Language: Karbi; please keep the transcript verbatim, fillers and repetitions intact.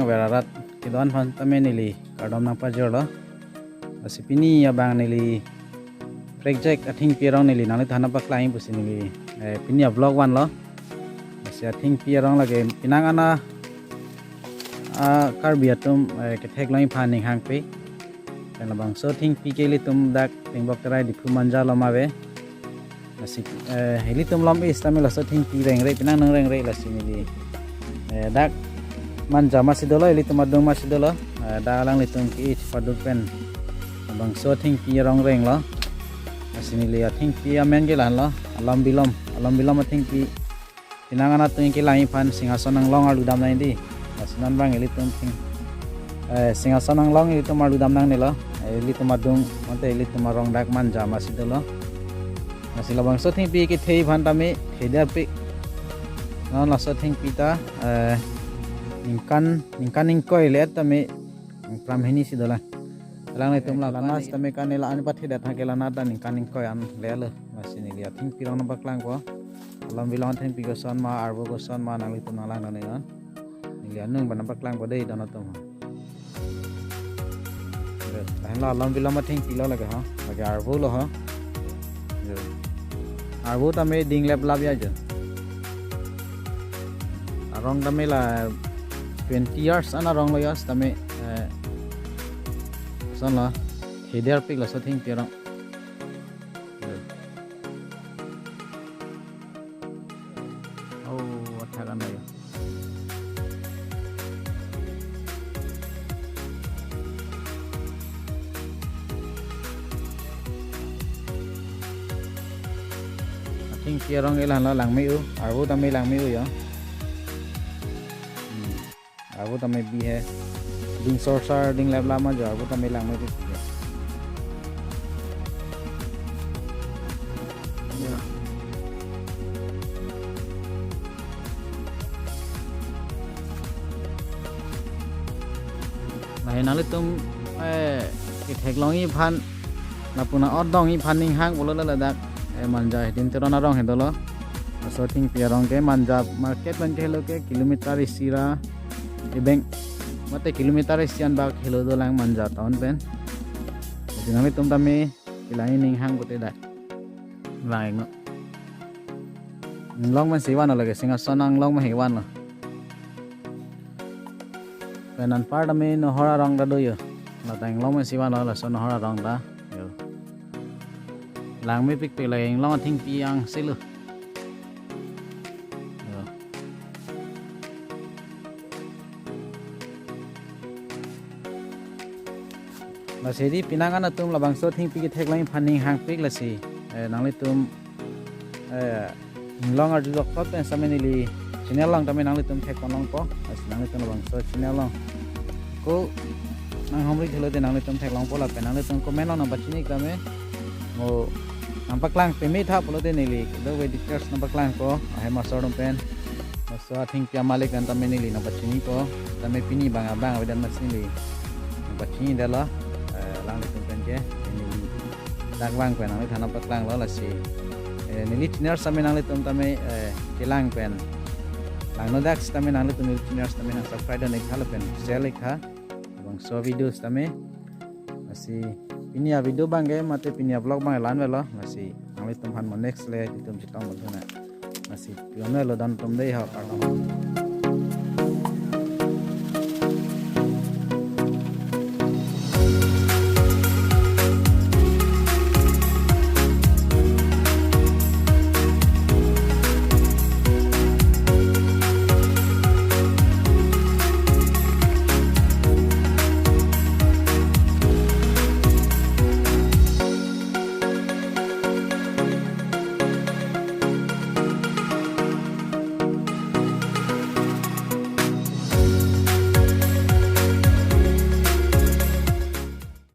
Vera rat kedo-an aphan tame neli kardom nangpajirlo. Lasi pini abang neli prekjak athengpi arong neli nanglitumphan paklangji pusi neli, eh, pini a-vlog vanlo. Lasi athengpi arong lake penang an a, ah, Karbi atum, eh, ketheklongji aphan ning hangpik. Pen labangso athengpi ke ilitum dak Tingbok Terai Diphu Manja along ave. Lasi, eh, ilitum lom-e sitame laso athengpi rengre, penang nang rengre lasi neli, eh, dak Manja masi dolo, ilitum adung masi dolo, eh, dak alanglitum ke-e chepaduk pen labangso athengpi arong renglo. Lasi neli athengpi amen ke la-anlo, Alom Bilom, Alom Bilom athengpi. Penang an atum kelangji aphan Singhason Anglong arlu dam nangji. Lasi non abang ilitum thing, eh, Singhason Anglong ilitum arlu dam nangnelo. Eh, ilitum adung, mate ilitum arong dak Manja masi dolo. Lasi labangso athengpi kethe aphan tame thederpik. Non laso athengpi ta, eh, ningkan, ningkan ingkoi le-et tame, ningpram hini si dolang. Alanglitum la, eh, kelana sitame kanela ani pathedet ha, kelana ta ningkan ingkoi an lelo. Lasi neli athengpi arong nangpaklangpo. Alom Bilom athengpi koson ma, arvo koson ma, nanglitum nanglang nang nang. Neli anung abang nangpaklangpo dei don atum. Lahenlo Alom Bilom athengpi lo lake ha. Lake arvo lo ha. Arvo tame ding leplap ya jo. Arong tame la twenty years an arong lo ya sitame, eh, kosonlo, thederpik laso athengpi arong. Oh, athak an ayo. Athengpi arong ke la-anlo, langme-o, arvo tame langme-o ya. Hmm. Arvo tame bi he. Ding sorsar, ding leplap ma jo, arvo tame langme bi. Ya. Lahe nanglitum, eh, ketheklongji aphan, lapu nang-ot dongji aphan ning hang pulo le ladak, eh, Manja Hidim Teron arong he dolo. Laso athengpi arong ke Manja market pen kehelo ke kilometer isi ra ebeng, mate kilometer isi an bak helo dolang Manja town pen. Jadi nanglitum tame kelangji ning hang pute dak lang-iknon. Inglong pensi vanlo lake, Singhason Anglong pensi vanlo. Pen anpar tame nohor arong ta do yo. Lata inglong pensi vanlo, laso nohor arong ta. Yo. Langmepikpik lake, inglong athengpi angse lo. Yo. Lasi di penang an atum labangso athengpi ketheklongji aphan ning hangpik lasi, eh, nanglitum, eh, inglong arju doktot pen sitame neli channel along tame nanglitum theklongpo, lasi nanglitum labangso channel along ko nanghumri thelo te nanglitum theklongpo lapen nanglitum comment along nangpachini tame mo nangpaklang peme tha pulote neli kedo-ve details nangpaklangpo ahem asor atum pen. Laso athengpi amalik pen tame neli nangpachinipo, tame pini bang abang avedet mas neli nangpachinidetlo, eh, alanglitum pen ke, neli dak vang pen nanglitumphan paklanglo lasi, eh, neli channel sitame nanglitum tame, eh, kelang pen langno dak sitame nanglitum neli channel sitame nang subscribe dun-ik tha lapen share-ik tha. Labangso video sitame. Lasi pini a-video abang ke mate pini a-vlog abang ke la-an avelo. Lasi nanglitumphan mo next le itum chetong bol thunang. Lasi pi-onlo don atum dei ho, kardom.